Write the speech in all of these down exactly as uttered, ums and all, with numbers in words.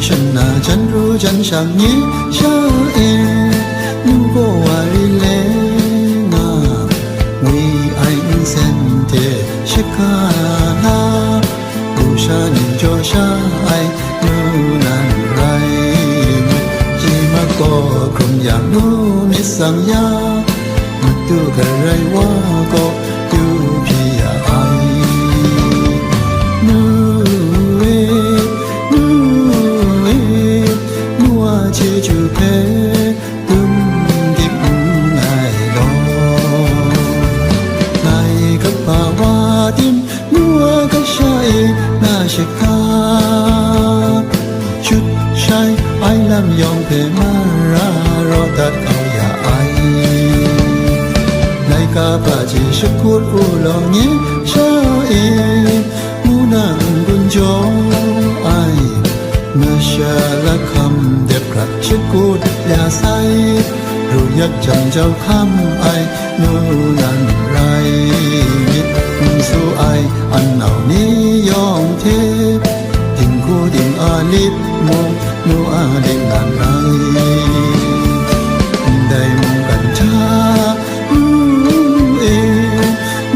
Shanna jan ru jan shang ni sha e, nu gaw wa ri le nga, ngwi ai nsen hte shaka na, lusha ni jaw sha ai nu nan rai. Yi mak gaw hkrum yang nu myit tsang ya, Madu Karai wa gaw du hpyi ya ai. Nu e, nu e, nu a chyeju hpe dum dik n ai law. Ngai kaba wa tim nu a kasha e na shaka, shut shai ai lam yawng hpe mara raw dat kau ya ai. Laika hpaji shakut u lawng e sha e, mu nang gun jaw ai, masha lahkam dep hkra shakut ya sai, ru yak jam jau hkam ai, nu nan rai myit n su ai, an nau ni yawng hte, dinghku ding a lit mung, nu a lit nan rai. Ndai mungkan hta, nu e,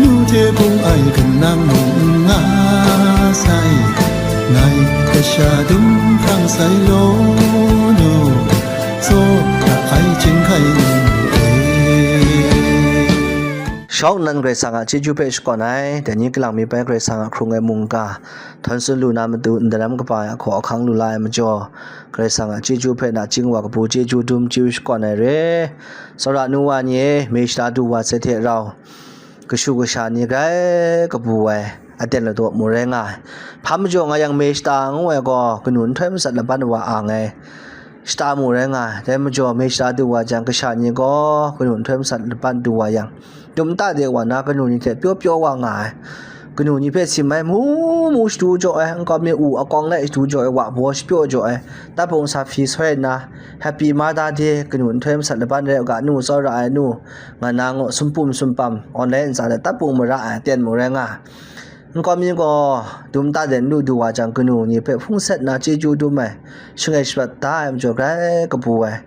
nu hte bung ai hkan nang mung n nga sai, ngai kasha dum hkrang sai law, nu, tsaw ra ai chyinghkai nu e. Shawng nnan Karai Kasang a chyeju hpe shakawn ai, dai ni kalang mi bai Karai Kasang a hkrung ai mungga, htawn tsun lu na matu ndaram kaba ai ahkaw ahkang lu la ai majaw, Karai Kasang a chyeju hpe nachying wa kabu chyeju dum chyu shakawn ai re. Tsawra nu wa ni e, me shata du wa sai hte rau, kashu kasha ni grai kabu ai, aten ladaw mu rai nga ai. Hpa majaw nga yang me shata ngu ai gaw, kanu nhtoi masat laban wa ang ai shata mu rai nga ai. Dai majaw me shata du wa jang, kasha ni gaw kanu nhtoi masat laban du wa yang, dum nta de wa na kanu ni hte pyaw pyaw wa nga ai. Kanu ni hpe sim ai, mu mu shadu jaw ai, nkau mi u akawng lai shadu jaw ai, wa baw shapyaw jaw ai, tapung sa hpyi soi nna, Happy Mother Day, kanu nhtoi masat laban rai u ga, nu tsawra ai nu, nga na ngu sumpum sumpam, online ntsa de tapung mara ai, ten mu rai nga ai. Nkau mi gaw dum nta de n lu du wa jang, kanu ni hpe hpung set na chyeju dum ai, shangai shabat da ai majaw grai kabu ai,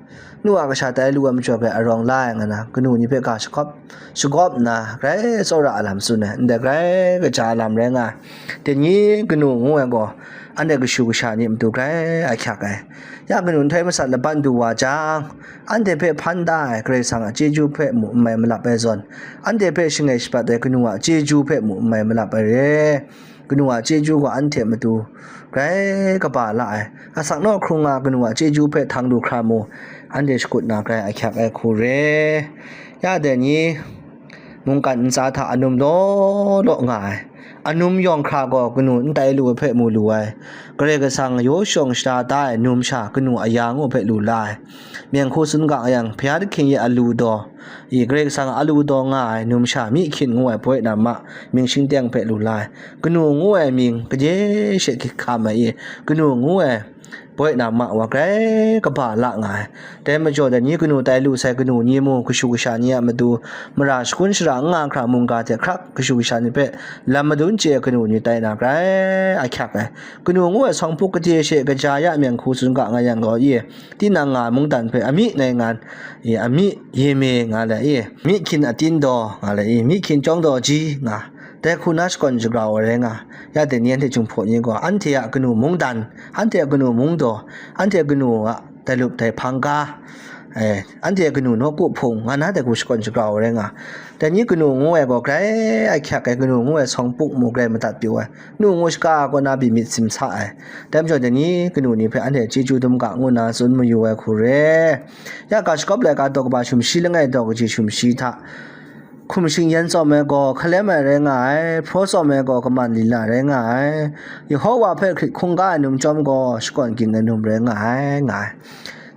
nu a kasha tai lu ai majaw grai arawng la ai nga na, kanu ni hpe ga shagawp, shagawp nna grai tsawra a lam tsun ai, ndai grai kaja a lam rai nga ai. Dai ni kanu ngu ai gaw, anhte kashu kasha ni matu grai ahkyak ai. Ya kanu nhtoi masat laban du wa jang, anhte hpe hpan da ai Karai Kasang a chyeju hpe mu n mai malap ai zawn, anhte hpe shangai shabat ai kanu a chyeju hpe mu n mai malap ai re. Kanu a chyeju gaw anhte matu grai kaba la ai. Asak naw hkrung nga kanu a chyeju hpe htang du hkra mu, anhte shakut na grai ahkyak ai hku re. Ya dai ni, mungkan ntsa hta anum law law nga ai. Anum yawng hkra gaw kanu n tai lu ai hpe mu lu ai. Karai Kasang yaw shawng shada da ai numsha kanu aya ngu hpe lu la ai. Myen hku tsun ga yang, Baya Kahkyin ye alu daw, i Karai Kasang a alu daw nga ai numsha myi hkyin ngu ai poi na ma mying shingteng hpe lu la ai. Kanu ngu ai mying kade she hkam ai i, kanu ngu ai poi na ma wa grai kaba la nga ai. Dai majaw dai ni kanu tai lu sai kanu ni mu kashu kasha ni a matu mara shakun shara n nga hkra mungga hte hkrak kashu kasha ni hpe lam madun chye ai kanu ni tai na grai ahkyak ai. Kanu ngu ai sawng puk kade she kaja ya myen hku tsun ga nga yang gaw, ye, tinang nga ai mungdan hpe amyi nai ngan, ye, amyi ye me nga le, ye, myi hkyin atin daw nga le, ye, myi hkyin chyawng daw ji nga, dai hku na shakawn shagrau ai rai nga. Ya dai ni anhte Jinghpaw ni gaw, anhte a kanu mungdan, anhte a kanu mungdaw, anhte a kanu a dai lup dai hpang ga, eh, anhte a kanu nawku hpung, nga na dai hku shakawn shagrau ai rai nga. Dai ni kanu ngu ai gaw, grai ahkyak ai kanu ngu ai sawng puk mu grai madat pyaw ai, nu ngu shaka kaw na byi myit sim sa ai. Dai majaw dai ni kanu ni hpe anhte chyeju dum ga ngu na tsun mayu ai hku re. Ya ga shakawp laika daw kaba sumshi langai daw kaji sumshi hta, hkum shingyan tsawm ai gaw hkalem ai rai nga ai, hpraw tsawm ai gaw kaman lila rai nga ai, Yehova hpe hkrit hkungga ai num chyawm gaw shakawn ging ai num rai nga ai, nga ai.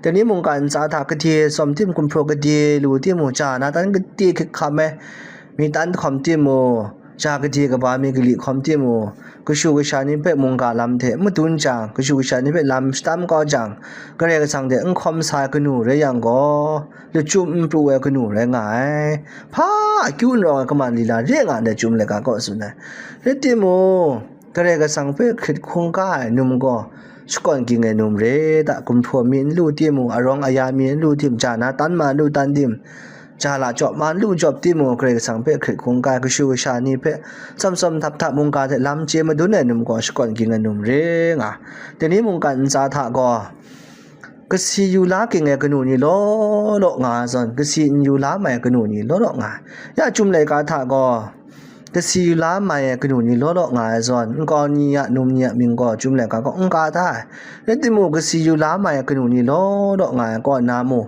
Dai ni mungkan ntsa hta gade tsawm tim, gumhpraw gade lu tim u, ja na tan gade hkrit hkam ai, mi tan hkawm tim u, ja gade kaba mi gali hkawm tim u, kashu kasha ni hpe mungga lam hte n madun jang, kashu kasha ni hpe lam shatam kau jang, Karai Kasang hte n hkawm sa ai kanu rai yang gaw, lachyum n pru ai kanu rai nga ai. Hpa akyu n rawng ai kaman lila re nga ndai chyum laika kaw tsun ai. Rai timung, Karai Kasang hpe hkrit hkungga ai num gaw, shakawn ging ai num re da, gumhpraw mi n lu tim mung, arawng aya mi n lu tim, ja na tan ma n lu tan tim, ja la jawp ma n lu jawp tim mung, Karai Kasang hpe hkrit hkungga ai, kashu kasha ni hpe tsawm tsawm htap htap mungga hte lam chye madun ai num gaw shakawn ging ai num re nga. Dai ni mungkan ntsa hta gaw, kasi yu la ging ai kanu ni law law nga ai zawn, kasi n yu la mai ai kanu ni law law nga ai. Ya Chyum laika hta gaw, kasi yu la mai ai kanu ni law law nga ai zawn, nkau ni a, num ni a mying gaw Chyum laika kaw n ka da ai. Rai timung, kasi yu la mai ai kanu ni law law nga ai kaw na mu,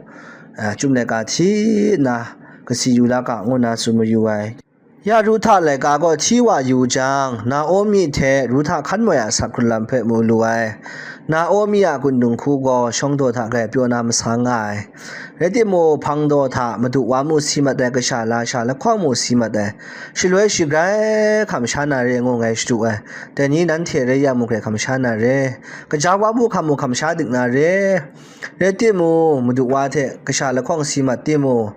a, Chyum laika hti nna kasi yu la ga, ngu nna tsun mayu ai. Ya Ruhta laika gaw hti wa yu jang, Naomi hte Ruhta hkan moi a asak hkrun lam hpe mu lu ai. Naomi a kun dinghku gaw shawng daw hta grai pyaw na masang nga ai. Rai timung, hpang daw hta madu wa mu si mat ai, kasha lasha lahkawng mu si mat ai. Shaloi shi grai hkam sha na re ngu ngai shadu ai. Dai ni nanhte rai yang mu, grai hkam sha na re. Kaja wa bu hkam mu hkam sha dik na re. Rai timung, madu wa hte kasha lahkawng si mat timung,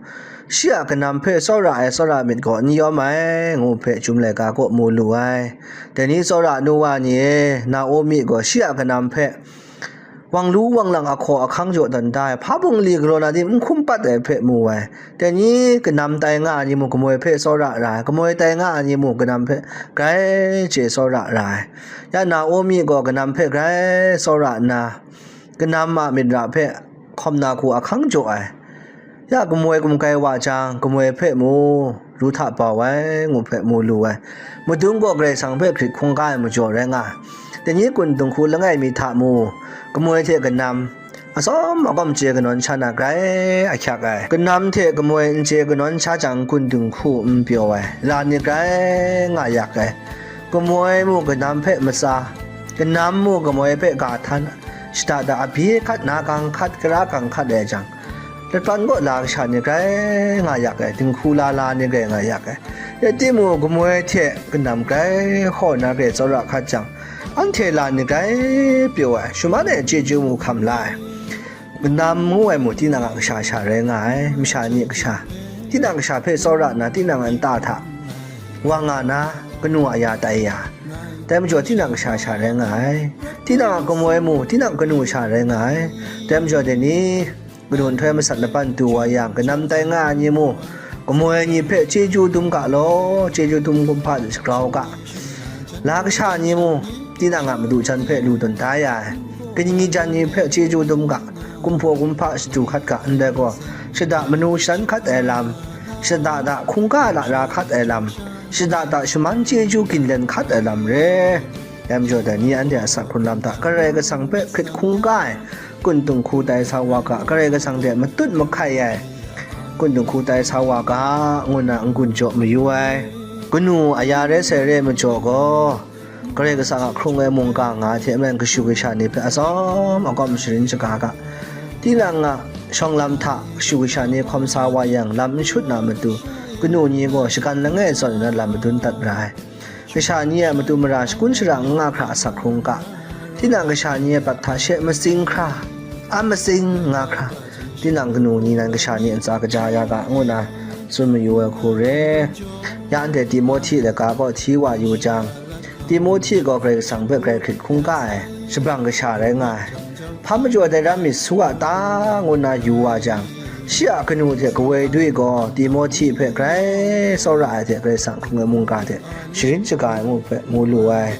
shi a kanam hpe tsawra ai tsawra myit gaw n yawm ai, ngu hpe Chyum laika kaw mu lu ai. Dai ni tsawra nu wa ni e, Naomi gaw shi a kanam hpe wang lu wang lang ahkaw ahkang jaw dan da ai, hpa bungli galaw na di n hkum pat ai hpe mu ai. Dai ni kanam tai nga ai ni mung, kamoi hpe tsawra ra ai, kamoi tai nga ai ni mung, kanam hpe grai chye tsawra ra ai. Ya Naomi gaw kanam hpe grai tsawra nna, kanam a myit ra hpe hkawm na hku ahkang jaw ai. Ya kamoi gumkai wa jang, kamoi hpe mu, Ruhta bau ai, ngu hpe mu lu ai. Madung gaw Karai Kasang hpe hkrit hkungga ai majaw rai nga ai. Dai ni kun dinghku langai mi hta mu, kamoi hte kanam, atsawm agawm chye kanawn sha na grai ahkyak ai. Kanam hte kamoi n chye kanawn sha jang, kun dinghku n pyaw ai, la ni grai nga yak ai. Kamoi mu kanam hpe matsa, kanam mu kamoi hpe ga htan, shada da abye hkat, na gang hkat, kara gang hkat ai jang, latpan kaw la kasha ni grai nga yak ai, dinghku lala ni grai nga yak ai. Rai timung, kamoi hte kanam grai hkaw na grai tsawra hkat jang, anhte la ni grai pyaw ai, shaman ai chyeju mu hkam la ai. Kanam ngu ai mu, tinang a kasha sha rai nga ai, masha ni a kasha. Tinang kasha hpe tsawra nna, tinang a nta hta wa nga na, kanu a ya tai ya, dai majaw tinang kasha sha rai nga ai. Tinang a kamoi mu, tinang kanu sha rai nga ai. Dai majaw dai ni, kanu nhtoi masat laban du wa yang, kanam tai nga ai ni mu, kamoi ni hpe chyeju dum ga law, chyeju dum kumhpa de shagrau ga. La kasha ni mu, tinang a madu jan hpe lu dun da ya ai. Kaning jan ni hpe chyeju dum ga, kumhpaw kumhpa shadu hkat ga, ndai gaw, shada manu shadan hkat ai lam, shada da hkungga lara hkat ai lam, shada da shaman chyeju ginlen hkat ai lam re. Dai majaw dai ni anhte a asak hkrun lam hta Karai Kasang hpe hkrit hkungga ai, kun dinghku tai sa wa ga, Karai Kasang hte matut mahkai ai, kun dinghku tai sa wa ga, ngu nna n-gun jaw mayu ai. Kanu a ya rai sai re ai majaw gaw, Karai Kasang a hkrung ai mungga nga ai hte maren kashu kasha ni hpe atsawm agawm sharin shaga ga. Tinang a shawng lam hta kashu kasha ni hkawm sa wa yang, lam n shut na matu, kanu ni gaw shagan langai zawn nna lam madun dat ra ai. Kasha ni a matu mara shakun shara n nga hkra asak hkrung ga. Tinang kasha ni a prat hta she matsing hkra, a matsing nga hkra, tinang kanu ni nan kasha ni a ntsa kaja ya ga, ngu nna tsun mayu ai hku re. Ya anhte Timohti laika kaw hti wa yu jang, Timohti gaw Karai Kasang hpe grai hkrit hkungga ai, shabrang kasha rai nga ai. Hpa majaw dai ram mi su a ta, ngu nna yu wa jang, shi a kanu hte kawoi dui gaw Timohti hpe grai tsawra ai hte Karai Kasang hkrung ai mungga hte sharin shaga ai ngu hpe mu lu ai.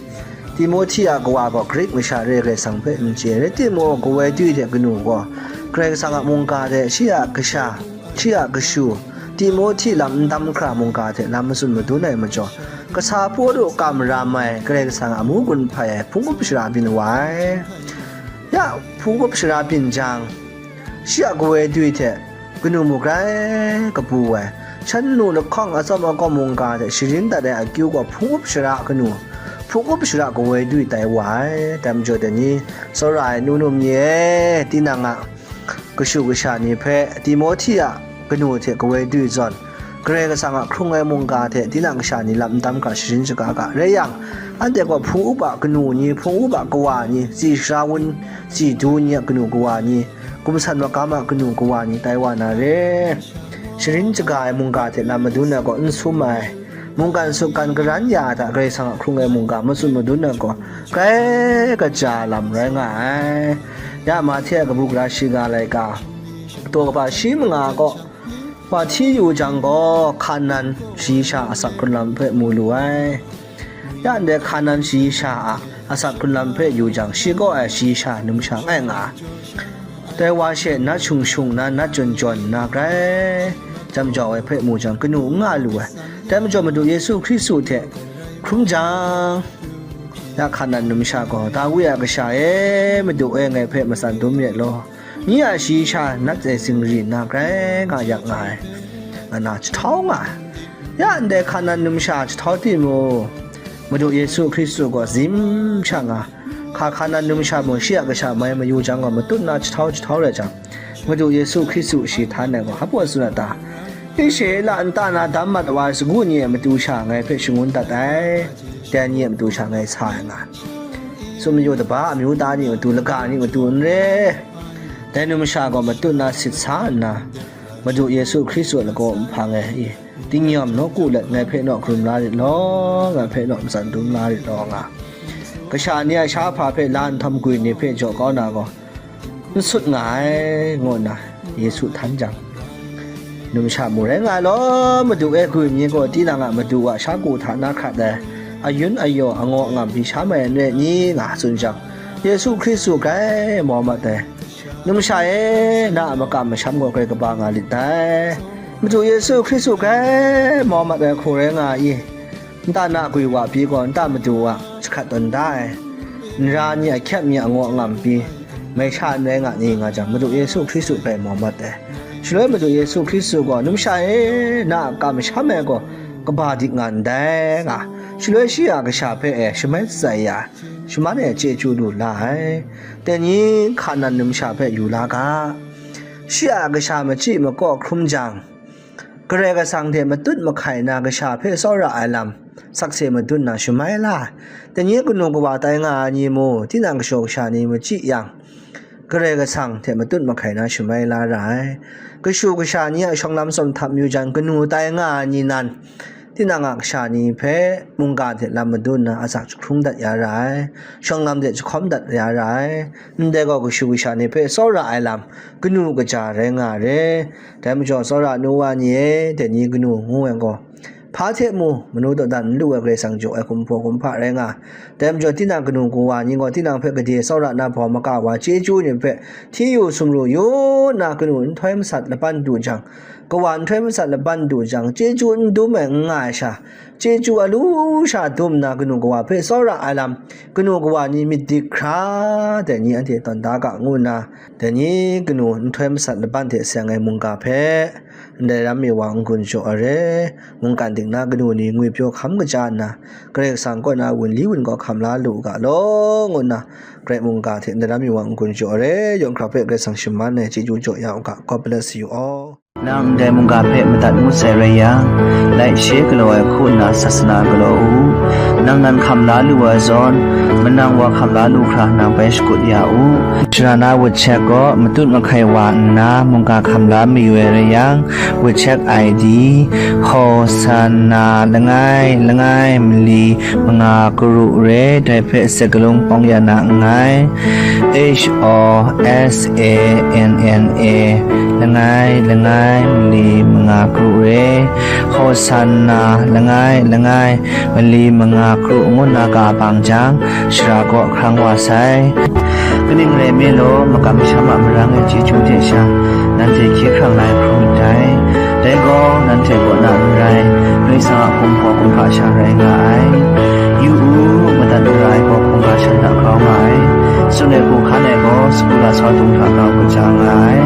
Timohti a kawa gaw Grik masha re Karai Kasang hpe n chye, rai timung, kawoi dui hte kanu gaw Karai Kasang a mungga hte shi a kasha, shi a kashu, Timohti lam n dam hkra mungga hte lam matsun madun ai majaw, kasa Pawlu kam ram ai Karai Kasang a amu gun hpai ai hpung up shara byin wa ai. Ya hpung up shara byin jang, shi a kawoi dui hte kanu mu grai kabu ai, shan nu lahkawng atsawm agawm mungga hte sharin dat ai akyu gaw hpung up shara kanu, hpung up shara kawoi dui tai wa ai. Dai majaw dai ni, tsawra ai nu num ni e, tinang a kashu kasha ni hpe Timohti a kanu hte kawoi dui zawn, Karai Kasang a hkrung ai mungga hte tinang kasha ni lam n dam hkra sharin shaga ga. Rai yang, anhte gaw hpung up a kanu ni, hpung up a kawa ni, tsi sara wun, tsi du ni a kanu kawa ni, gumsan magam a kanu kawa ni tai wa na re. Sharin shaga ai mungga hte lam madun ai gaw n sum ai. mungkan sukkan karan ya a hta Karai Kasang a hkrung ai mungga matsun madun ai gaw, grai kaja lam rai nga ai. Ya Mahte a kabu gara shiga laika, taw kaba shi manga gaw, wa hti yu jang gaw, Hkanan shayi sha a asak hkrunlam hpe mu lu ai. Ya ndai Hkanan shayi sha a asak hkrunlam hpe yu jang, shi kaw ai shayi sha numsha ngai nga ai. Dai wa she nat shung shung nna, nat jawn jawn nna, grai jam jau ai hpe mu jang, kanu n nga lu ai. Dai majaw, Madu Yesu Hkristu hte hkrum jang, ya Hkanan numsha gaw, Dawi a kasha e, Madu e, ngai hpe matsan dum ret law, nye a shayi sha nat ai zingri nna grai nga yak nga ai, nga na jahtau nga ai. Ya ndai Hkanan numsha jahtau timung, Madu Yesu Hkristu gaw zim sha nga, hka Hkanan numsha mung shi a kasha mai mayu jang gaw, matut nna jahtau jahtau rai jang, Madu Yesu Hkristu shi htan ai gaw, hpa tsun a ta? Ishe la nta na dam mat wa ai sagu ni a matu sha ngai hpe shangun dat ai, dai ni a matu sha ngai sa ai nga ai. Tsun mayu taba amyu ta ni matu, laga ni matu n re. Dai numsha gaw matut nna sit sa nna, Madu Yesu Hkristu a lagaw nhpang e, i, tingnyawm nawku let ngai hpe naw karum la rit law, ngai hpe naw matsan dum la rit law, nga. Kasha ni a sha hpa hpe la nhtawm gwi ni hpe jaw kau na gaw, n sut nga ai, ngu nna Yesu htan jang, numsha mu rai nga ai law, Madu e gwi mi gaw, tinang a Madu a sha ku hta na hkrat ai, ayun ayaw, angaw angam pyi sha mai ai n rai ni, nga tsun jang, Yesu Hkristu grai mau mat ai. Numsha e, na a makam masham gaw grai kaba nga lit dai. Madu Yesu Hkristu grai mau mat ai hku rai nga ai i? Nta na gwi wa pyi gaw, nta Madu a jahkrat tawn da ai. Nra ni a hkyep mi a ngaw ngam pyi, mai sha n rai nga ni nga jang, Madu Yesu Hkristu grai mau mat ai. Shaloi Madu Yesu Hkristu gaw, numsha e, na a kamsham ai gaw kaba dik nga ndai, nga. Shaloi shi a kasha hpe e shamai shatsai ya ai, shaman e chyeju lu la ai. Dai ni Hkanan numsha hpe yu la ga. Shi a kasha machyi makaw hkrum jang, Karai Kasang hte matut mahkai na kasha hpe tsawra ai lam sakse madun na shamai la ai. Dai ni kanu kawa tai nga ai ni mung, tinang kashu kasha ni machyi yang, Karai Kasang hte matut mahkai na shamai la ra ai. Kashu kasha ni a shawng lam tsawm htap yu jang, kanu tai nga ai ni nan, tinang a kasha ni hpe mungga hte lam madun na asak jahkrung dat ya ra ai, shawng lam hte jahkawm dat ya ra ai. Ndai gaw kashu kasha ni hpe tsawra ai lam, kanu kaja rai nga re. Dai majaw, tsawra nu wa ni e, dai ni kanu ngu ai gaw, hpa hte mu, manu dawdan n lu ai Karai Kasang jaw ai kumhpaw kumhpa rai nga. Dai majaw, tinang kanu kawa ni gaw, tinang hpe gade tsawra na bawm maka wa chyeju ni hpe hti yu sumru yu nna, kanu nhtoi masat laban du jang, kawa nhtoi masat laban du jang, chyeju n dum ai n nga ai sha, chyeju a lu sha dum nna, kanu kawa hpe tsawra ai lam, kanu kawa ni myit dik hkra, dai ni anhte tawn da ga, ngu nna, dai ni kanu nhtoi masat laban hte seng ai mungga hpe, ndai ram mi wa n-gun jaw ai re, mungkan ding na kanu ni ngwipyaw hkam kaja nna, Karai Kasang kaw na wunli wungaw hkam la lu u ga law, ngu nna, Karai mungga hte ndai ram mi wa n-gun jaw ai re, yawng hkra hpe Karai Kasang shaman ai chyeju jaw ya u ga. God bless you all. Nang ndai mungga hpe madat ngut sai rai yang, laishe galaw ai hku nna sasana galaw u. Nang nan hkam la lu ai zawn, manang wa hkam la lu hkra nang bai shakut ya u. Sara na WhatsApp gaw matut mahkai wa nna mungga hkam la mayu ai rai yang, WhatsApp I D, Hosanna langai langai mali manga karu re, dai hpe sakalung pawng ya na nngai. H O S A N N A, langai langai mali manga karu re, Hosanna langai langai mali manga karu ngu nna ga bang jang, sara kaw hkrang wa sai. Kaning rai nme law, makam masham a marang e chyeju hte sha, nanhte hkye hkrang la ai hkrum myit dai. Dai gaw, nanhte kaw na n rai, Karai Kasang a kumhpaw kumhpa sha rai nga ai. Yu u, madat mara ai gaw hkungga shan hta grau nga ai. Tsun ai hku hkan ai gaw, sagu lasau dung hta grau kaja nga ai.